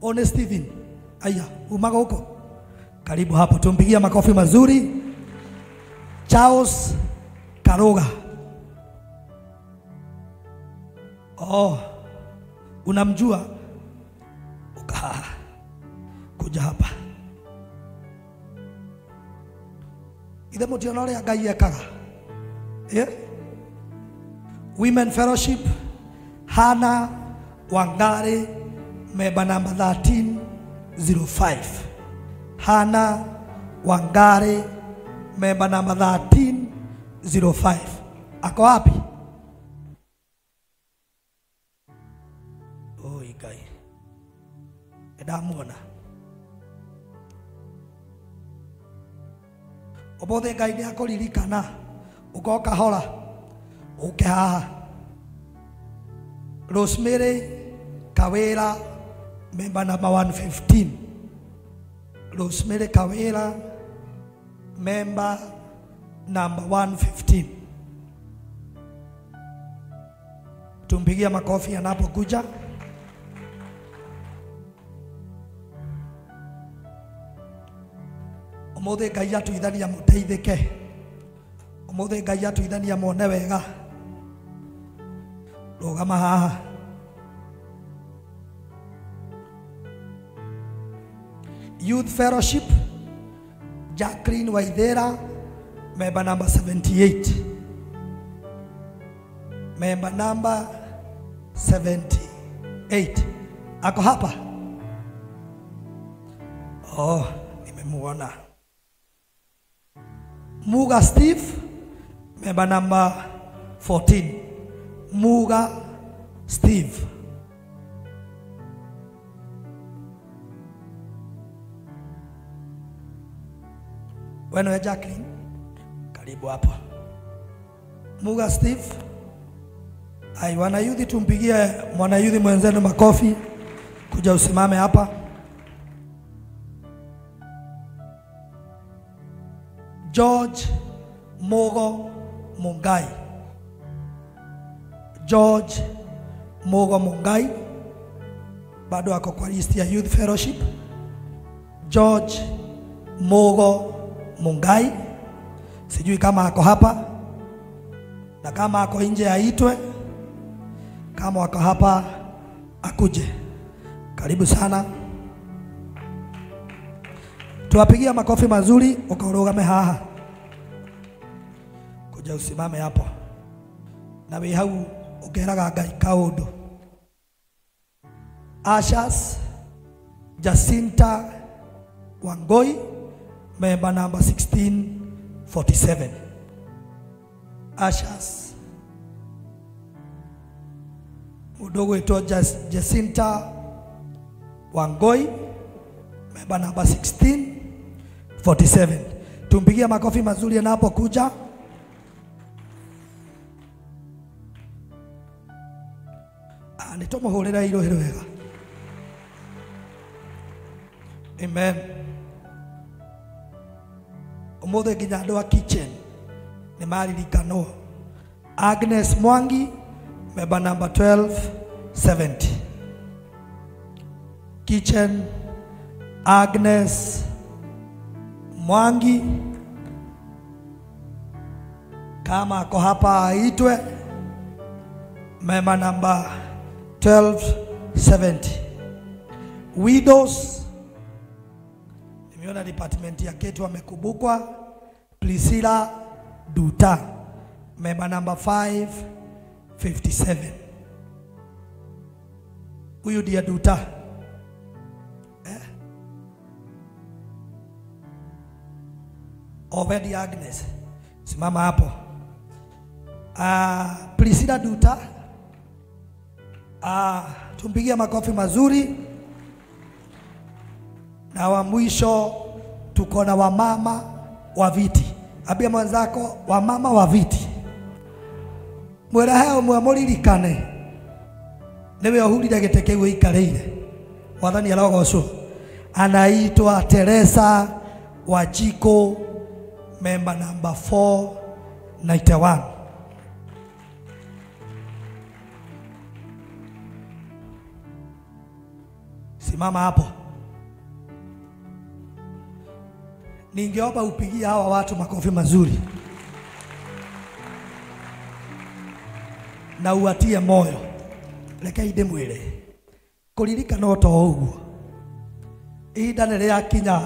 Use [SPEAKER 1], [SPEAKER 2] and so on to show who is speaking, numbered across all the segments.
[SPEAKER 1] One Steven. Aya, umaga huko. Karibu hapo, tumpigia makofi mazuri. Charles Karoga. Oh, unamjua? Uka kuja hapa. Ithe mutiona uria Ngai ekaga. Eh? Women Fellowship, Hannah Wangari, member number 1305. Hannah Wangari, member number 1305. Ako wapi? Oi Ngai. Ndamuona. Obothe Ngai ni akuririkana ukoka hora uke haha. Rosemary Kawera, member number 115. Rosemary Kawera, member number 115. Tumpigia makofi anapokuja. Omothe Ngai atuithania muteithike. Omothe Ngai atuithania muone wega. Rugama haha. Youth Fellowship, Jacqueline Waithera, member number 78. Member number 78. Ako hapa? Oh, nimemuona. Muga Steve, member number 14. Muga Steve. Weno ya Jacqueline, karibu hapo. Muga Steve. Ai, wanayuthi, tumpigie mwanayuthi mwenzenu makofi. Kuja usimame hapa. George Mogo Mungai. George Mogo Mungai bado ako kwa list ya Youth Fellowship. George Mogo Mungai, sijui kama ako hapa, na kama ako nje aitwe, kama ako hapa akuje. Karibu sana. Tuwapigia makofi mazuri. Ukaurugame haha. Kuja usimame hapo. Na wi hau ukeraga Ngai kaundu. Ashas Jacinta Wangoi, member number 1647. Ashas mudogo ito Jacinta Wangoi, member number 1647. Tumpigia makofi mazuri anapokuja. Nitomuhurira iruhi wega. Amen. Umuthe nginya andu a kitchen ni maririkanwo. Agnes Mwangi, member number 1270. Kitchen, Agnes Mwangi, kama ako hapa aitwe, member number 1270. Widows, nimeona department ya ketu wamekubukwa. Priscilla Duta, member number 557. Huyu dia Duta. Obedi Agnes, simama hapo. Priscilla Duta, tumpigie makofi mazuri. Na wa mwisho tuko na wamama wa viti. Ambia mwenzako, wamama wa viti. Mwera heo mwamuririkane. Niwe uhurire gĩtĩ kĩu ũikarĩire. Mwathani arogocwo. Anaitwa Teresa Wajiko, member number 491. Simama hapo. Ningeomba upigie hawa watu makofi mazuri na uatie moyo. Reke ndĩmwĩre kũririkana to ũguo, ihinda nĩ rĩakinya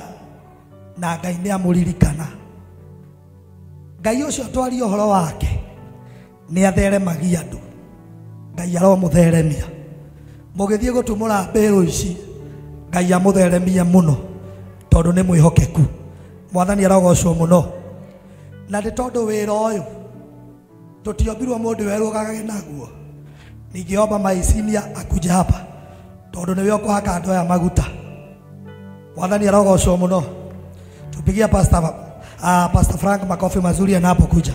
[SPEAKER 1] na Ngai nĩ amũririkana. Ngai ũcio twaria ũhoro wake nĩ atheremagia andũ. Ngai aromũtheremia. Mũgĩthiĩ gũtumũra mbĩrũ ici, Ngai amũtheremie mũno tondũ nĩ mwĩhokeku. Mwathani arogocwo mũno. Na nĩ tondũ wĩra ũyũ tũtiombirwo mũndũ werũgagage naguo. Ningeomba maicinia akuje hapa tondũ nĩwe ũkũhaka andũ aya maguta. Mwathani arogocwo mũno. Tupigie Pastor Frank makofi mazuri anapokuja.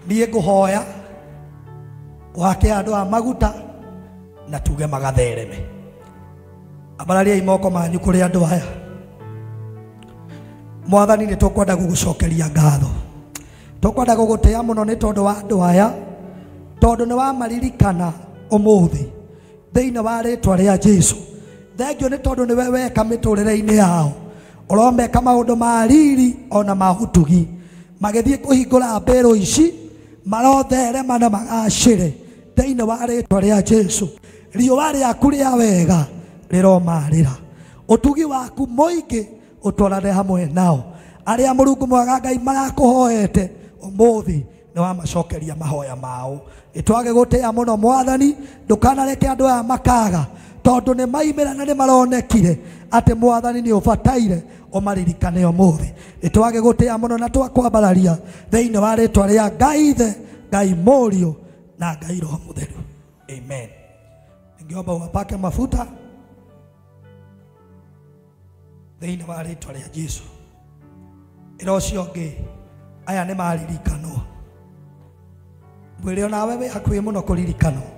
[SPEAKER 1] Niĩ ngũhoya ũhake andũ aya maguta na tuge magathereme. Ambarariai moko manyu kũrĩ andũ aya. Mwathani nĩ tũkwenda gũgũcokeria ngatho. Tũkwenda gũgũtĩa mũno nĩ tondũ wa andũ aya, tondũ nĩ wamaririkana ũmũthĩ thĩinĩ wa rĩtwa rĩa Jesũ. Thengio nĩ tondũ nĩwe weka mĩtũrĩre-inĩ yao. Ũromeka maũndũ ma riri ona ma ũtugi. Magĩthiĩ kũhingũra mbĩrũ ici marotherema na magacĩre thĩinĩ wa rĩtwa rĩa Jesũ. Riũa rĩaku rĩa wega rĩromarĩra. Ũtugi waku mũingĩ ũtwarane hamwe nao. Arĩa Mũrungu mwega Ngai marakũhoete ũmũthĩ nĩ wamacokeria mahoya mao. Nĩtwage gũtĩa mũno Mwathani, ndũkanareke andũ aya makaga tondũ nĩ maimĩra na nĩ maronekire atĩ Mwathani nĩ ũbataire ũmaririkane ũmũthĩ. Nĩtwage gũtĩa mũno na twakwambararia thĩinĩ wa rĩtwa rĩa Ngai Ithe, Ngai Mũriũ na Ngai Roho Mũtheru. Amen. Ningeomba wapake mafuta thĩinĩ wa rĩtwa rĩa Jesũ. Ĩra ũcio ũngĩ, aya nĩ maririkanwo. Mwĩre onawe wĩ hakuhĩ mũno kũririkanwo.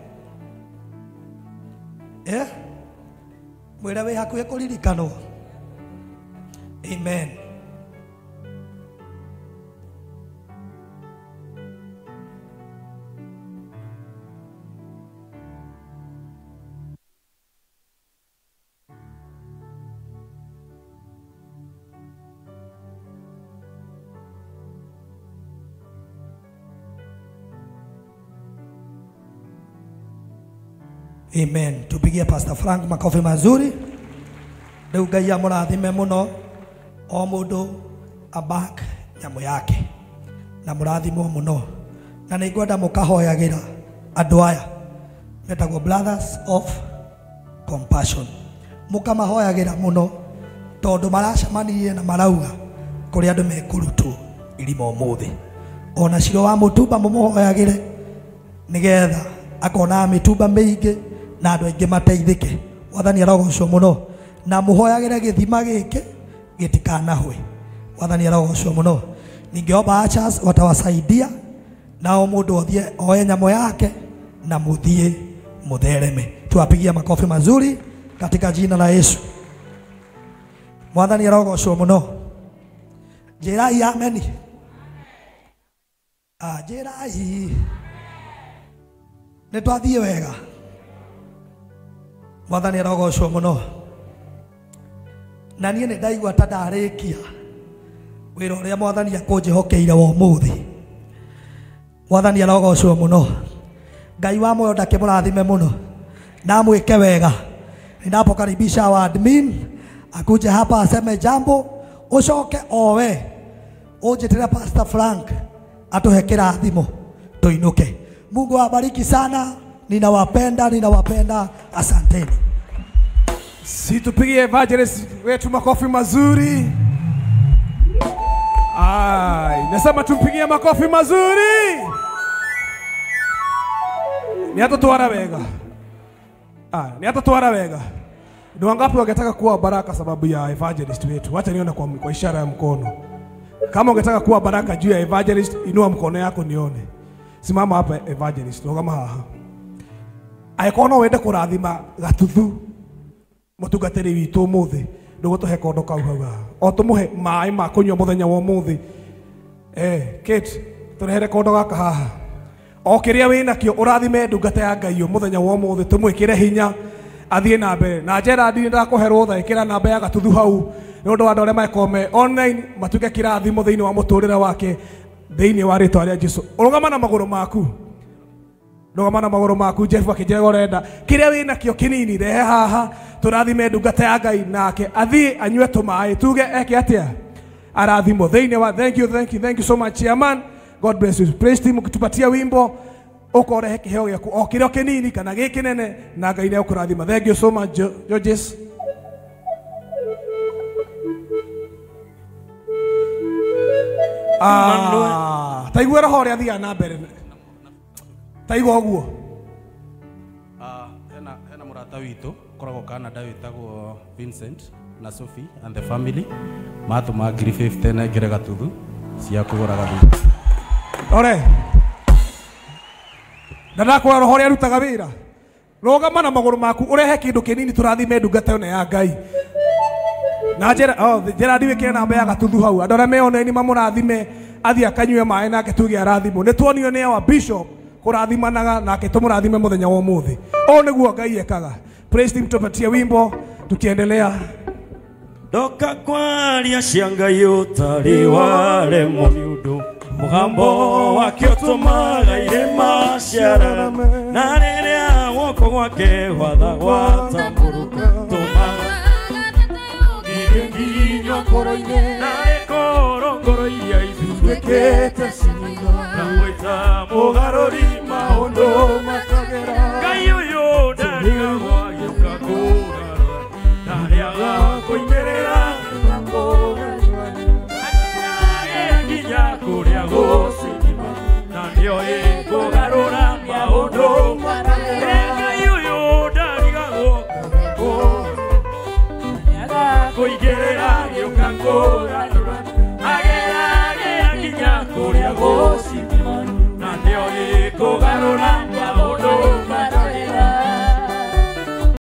[SPEAKER 1] Mwĩre wĩ hakuhĩ kũririkanwo. Amen. Amen. Tupigie Pastor Frank makofi mazuri. Rĩu Ngai amũrathime mũno. O mũndũ abak nyamũ yake na mũrathimwo mũno. Na nĩ ngwenda mũkahoyagĩra andũ aya metagwo Brothers of Compassion. Mũkamahoyagĩra mũno tondũ maracemanirie na marauga kũrĩa andũ mekũrutwo irima ũmũthĩ. Ona Ciro wa mũtumba mũmũhoyagĩre nĩgetha akona mĩtumba mĩingĩ na andũ aingĩ mateithĩke. Mwathani arogocwo mũno. Na mũhoyagĩre gĩthima gĩkĩ gĩtikanahwe. Mwathani arogocwo mũno. Ningeomba ushers watawasaidia nao mũndũ athiĩ oe nyamũ yake na mũthiĩ mũthereme. Tuwapigie makofi mazuri katika jina la Yesu. Mwathani arogocwo mũno. Njĩrai ameni. Njĩrai nĩ twathiĩ wega. Mwathani arogocwo mũno. Na niĩ nĩ ndaigua ta ndarĩkia wĩra ũrĩa Mwathani akũnjĩhokeire wa ũmũthĩ. Mwathani arogocwo mũno. Ngai wa muoyo ndakĩmũrathime mũno na amwĩke wega. Ninapokaribisha wa admin akuje hapa aseme jambo, ucoke owe ũnjĩtĩre Pastor Frank atũhe kĩrathimo tũinũke. Mungu awabariki sana. Ninawapenda, ninawapenda. Asanteni.
[SPEAKER 2] Situpigie evangelist wetu makofi mazuri. Ai, nasema tumpigie makofi mazuri. Ni hata tuara wega. Ni hata tuara wega. Ni wangapi wangetaka kuwa baraka sababu ya evangelist wetu? Wacha nione kwa ishara ya mkono. Kama ungetaka kuwa baraka juu ya evangelist, inua mkono yako nione. Simama hapa evangelist, rugama haha. Angĩkorwo wende kũrathima gatuthu mũtungatĩri witũ ũmũthĩ, ndũgũtũhe kondo kau hau haha. O tũmũhe maĩ ma kũnyua mũthenya wa ũmũthĩ. Kate, tũrehere kondo gaka haha. O kĩrĩa wĩnakĩo ũrathime ndungata ya Ngai mũthenya wa ũmũthĩ, tũmwĩkĩre hinya. Athiĩ na mbere na Gerard nĩ ndakũhe rũtha ĩkĩra namba ya Gatuthu hau nĩ ũndũ wa andũ arĩa makorwo me online matuĩke kĩrathimo thĩinĩ wa mũtũrĩre wake thĩinĩ wa rĩtwa rĩa Jesu. Rũgama na magũrũ maku, rũgama na magũrũ maku. Jeff akĩnjĩra ũrenda kĩrĩa wĩ nakĩo kĩnini rehe haha tũrathime ndungata ya Ngai nake athiĩ anyue tũmaĩ tuge eke atĩa arathimwo thĩinĩ wa. Thank you, thank you, thank you so much, chairman. God bless you. Praise team, ukitupatia wimbo ukorehe kĩheo gĩaku o kĩrĩa kĩnini kana gĩ kĩnene na Ngai nĩ ekũrathima. Thank you so much, Georges. Taigua roho ũrĩa athiaga na mbere, taigua ũguo.
[SPEAKER 3] Hena mũrata witũ ũkoragwo Canada wĩtagwo Vincent na Sophie and the family matũma 1,050 nengere Gatuthu cia kũgũra Gatuthu.
[SPEAKER 2] Ore na ndakwĩra roho ũrĩa arutaga wĩra, rũgama na magũrũ maku ũrehe kĩndũ kĩnini tũrathime ndungata ĩno ya Ngai. Na Gerard wĩkĩre namba ya Gatuthu hau andũ arĩa me online mamũrathime athiĩ akanyue maĩ nake tuge arathimwo. Nĩ tuonio nĩ our bishop kũrathimanaga nake tũmũrathime mũthenya wa ũmũthĩ. Ũũ nĩguo Ngai ekaga. Praise team, tupatie wimbo tukiendelea.
[SPEAKER 4] Ndoka kwaria cia Ngai ũtarĩ waremwo nĩ ũndũ mũgambo wake ũtũmaga irĩma ciararame na rĩrĩa guoko gwake gwatha gwatambũrũka tũmaga nginya ngoro-inĩ na ĩkorwo ngoro iria ithundĩkĩte na gwĩta mũgarũri maũndũ matagera. Ngai ũyũ ndarigagwo agĩũka kũgarũra ndarĩaga kũimĩrĩra nginya kũrĩa gũcindima na nĩoĩ kũgarũra maũndũ. Ngai ũyũ ndarigagwo kũigĩrĩra agĩũka kũgarũra.